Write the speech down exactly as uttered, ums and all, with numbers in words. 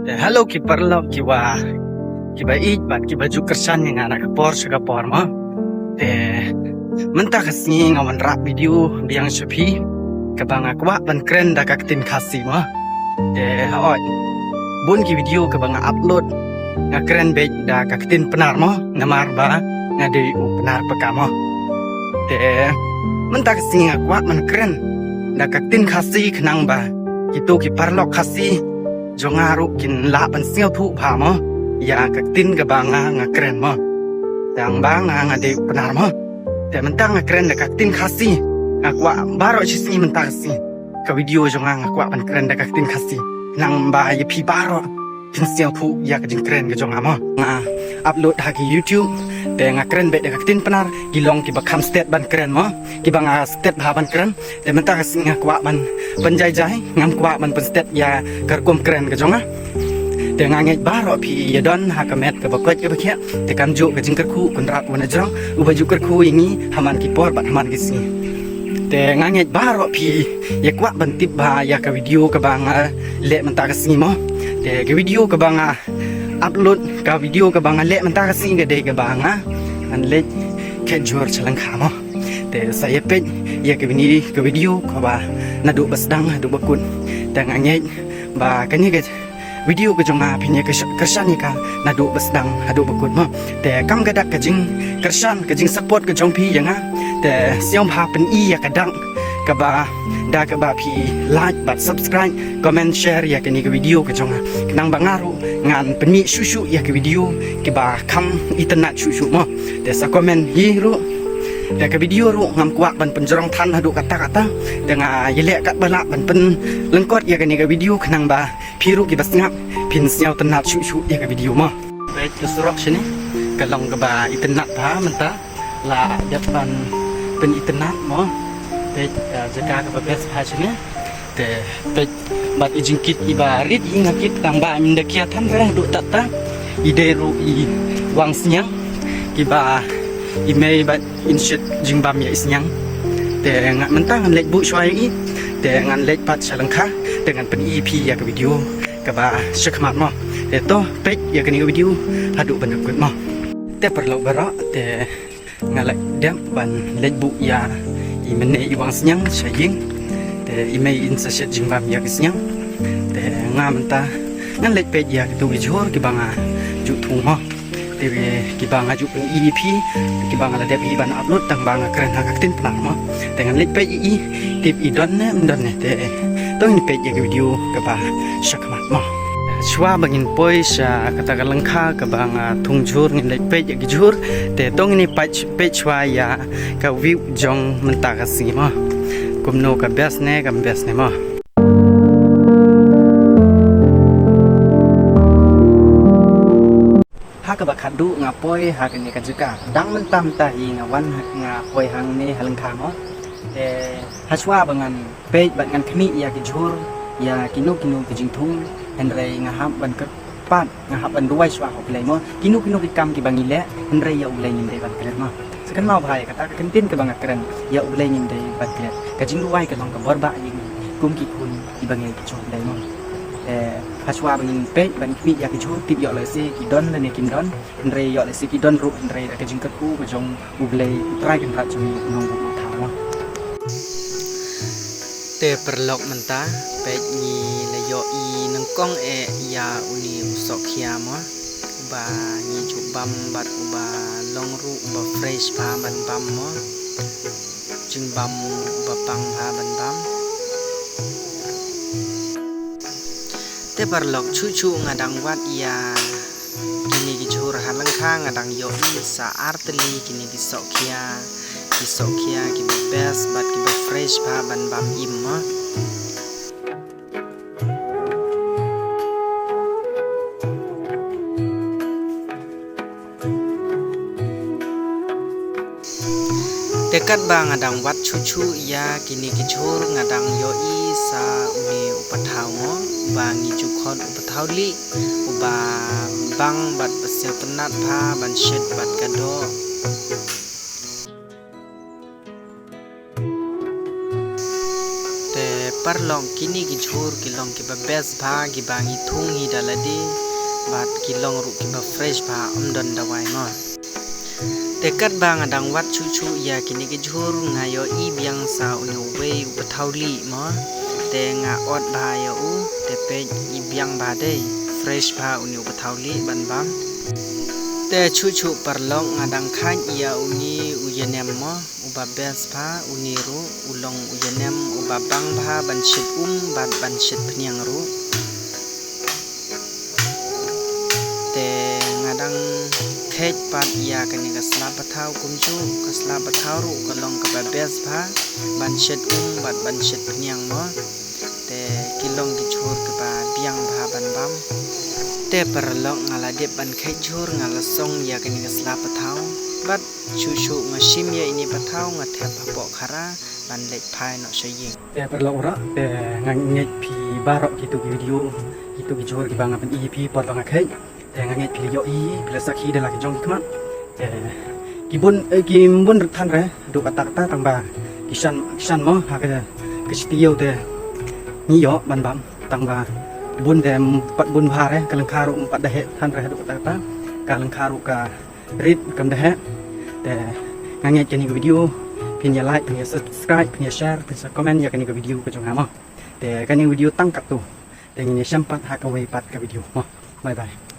Te hello ki paralok kiba, kiba ïeit bad kiba ju kyrshan ïa nga na ka por sha ka por mo. Te mynta ka sngi nga wanrah video biang sha phi kaba nga kwah ban kren da ka ktien Khasi mo. Te hooid, bun ki video kaba nga upload nga kren beit da ka ktien Pnar mo, namar ba nga dei u Pnar paka mo. Te mynta ka sngi nga kwah ban kren da ka ktien Khasi khnang ba kito ki paralok Khasi jong nga ruh kin lah ban sngewthuh bha mo ïa ka ktien kaba nga, nga kren mo. Tang ba nga, nga dei u Pnar mo. Te mynta nga kren da ka ktien Khasi, nga kwah baroh shi sngi mynta ka sngi ka video jong nga, nga kwah ban kren da ka ktien Khasi khnang ba ïa phi baroh phin sngewthuh ïa ka jingkren ka jong nga mo. Nga upload ha ki YouTube te nga kren beit da ka ktien Pnar, ki long kiba kham stet ban kren mo, kiba nga stet bha ban kren. Te mynta ka sngi nga kwah ban pynjai jai, ngam kwah ban pynstet ïa ka rukom kren ka jong nga. Te nga ngeit baroh phi ïa don ha ka met kaba koit kaba khiah. Te kam ju ka jingkyrkhu Kynrad u na jrong uba ju kyrkhu ïa ngi ha man ki por bad ha man ki sngi. Te nga ngeit baroh phi ïa kwah ban tip bha ïa ka video kaba nga leh mynta ka sngi mo. Te ka video kaba nga upload, ka video kaba nga leh mynta ka sngi ka dei kaba nga, ngan leit khet jhur sha lyngkha mo. Te sa ïa peit ïa ka video, ka video kaba naduh ba sdang haduh ba kut. Te nga ngeit ba kane ka video ka jong nga phin ïa kyrshan ïa ka naduh ba sdang haduh ba kut mo. Te kam ka dak ka jingkyrshan, ka jingsupport ka jong phi ïa nga, te sngewbha pyni ïa ka dak kaba da kaba phi like bad subscribe, comment, share ïa kane ka video ka jong nga khnang ba nga ruh ngan pynmih shuh shuh ïa ka video kiba kham itynnad shuh shuh mo. Te sa comment hi ruh. Te ka video ruh ngam kwah ban pynjrong than haduh katta katta. Te nga ïaleh katba lah ban pynlyngkot ïa kane ka video khnang ba phi ruh kiba sngap phin sngewtynnad shuh shuh ïa ka video mo. Peit ka surok shane ka long kaba itynnad bha mynta, la dep ban pynitynnad mo. Peit, eh, jaka kaba best bha shane. Te peit bad i jingkit iba rit i nga kit tang ba mynda khia than re haduh tatta. I dei ruh i wangsniang kiba i mei bad in shet jingbam ïa i sniang. Te nga mynta ngan leit buh shuwa ïa i. Te ngan leit pat sha lyngkha. Te ngan pyni ïa phi ïa ka video kaba shakhmat mo. Te to peit ïa kane ka video haduh ban da kut mo. Te paralok baroh, te nga la dep ban leit buh ïa i mei i wangsniang sha ïing. Te i mei in sa shet jingbam ïa ki sniang. Te nga mynta ngan leit peit ïa kito ki jhur kiba nga ju thung mo. Te kiba nga ju pyni ïa phi, kiba nga la dep hi ban upload tang ba nga kren ha ka ktien Pnar mo. Te ngan leit peit ïa i, tip i don ne ym don ne, te to ngin peit ïa ka video kaba shakhmat mo. Shuwa ba ngin poi sha kata ka lyngkha kaba nga thung jhur, ngin leit peit ïa ki jhur. Te to ngin peit, peit shuwa ïa ka view jong mynta ka sngi mo, kumno, ka best ne kam best ne mo. Ha kaba khatduh nga poi ha kane ka jaka. Dang mynta mynta hi nga wan ha, nga poi hangne ha lyngkha mo. Te ha shuwa ba ngan peit bad ngan khmih ïa ki jhur, ïa kino kino ki jingthung, hynrei nga hap ban kyrpad, nga hap ban duwai shuwa ha U Blei mo. Kino kino ki kam kiba ngi leh, hynrei ïa U Blei ngim dei ban klet mo. Sa kynmaw bha ïa kata ka kyntien kaba nga kren, ïa U Blei ngim dei ban klet. Ka jingduwai ka long ka bor ba ïa ngi kum ki khun kiba ngi ki jong U Blei mo. Eh, ha shuwa ba ngin peit ban khmih ïa ki jhur, tip ïoh lehse ki don lane kim don, hynrei ïoh lehse ki don ruh, hynrei da ka jingkyrkhu ka jong U Blei U Trai Kynrad jong ngi u nongbuh nongthaw mo. Te paralok mynta peit ngi la ïohi nyngkong eh ïa une u sohkhia mo, uba ngi ju bam bad uba long ruh uba fresh bha ban bam mo. Jingbam uba pang bha ban bam. Te paralok, shuh shuh nga dang wad ïa kine ki jhur ha lyngkha, nga dang ïohi sa ar tylli kine ki sohkhia, ki sohkhia kiba best bad kiba fresh bha ban bam im mo. Te katba nga dang wad shuh shuh ïa kine ki jhur, nga dang ïohi sa une u pathaw mo, uba ngi ju khot u pathaw lieh, uba bang bad ba sngewtynnat bha ban shet bad ka doh. Te Paralok, kine ki jhur ki long kiba best bha, kiba ngi thung hi da lade, bad ki long ruh kiba fresh bha, ym don dawai mo. Te katba nga dang wad shuh shuh ïa kine ki jhur, nga ïohi biang sa une uwei u pathaw lieh mo. Te nga ot bha ïa u, te peit i biang bha dei, fresh bha une u pathaw lieh ban bam. Te shuh shuh paralok, nga dang khait ïa une u ïanem mo, uba best bha, une ruh u long u ïanem uba bang bha ban shet um bad ban shet phniang ruh. Te nga dang khait pat ïa kane ka sla pathaw kumjuh, ka sla pathaw ruh ka long kaba best bha ban shet um bad ban shet phniang mo. Te ki long ki jhur kiba biang bha ban bam. Te paralok, nga la dep ban khait jhur, nga la song ïa kane ka sla pathaw. Bad shuh shuh nga shim ïa ine i pathaw, nga thep hapoh khara ban leit phai noh sha ïing. Te paralok, ura, te nga ngeit phi baroh kito ki video, kito ki jhur kiba nga pyni ïa phi por ba nga khait. Te nga ngeit phi la ïohi, phi la sakhi da la ki jong ki khmat. Te ki bun, eh, ki bun than re, haduh katta katta, tang ba ki shan, ki shan mo ha ka, ka shi taïew te ngi ïoh ban bam, tang ba bun te ym pat bun bha re, ka lyngkha ruh ym pat da heh than re haduh katta katta, ka lyngkha ruh ka rit kam da heh. Te nga ngeit kane ka video phin ïa like, phin ïa subscribe, phin ïa share, phin ïa comment ïa kane ka video ka jong nga mo. Te kane ka video tang katto. Te ngin ïa shem pat ha kawei pat ka video mo. Bye bye.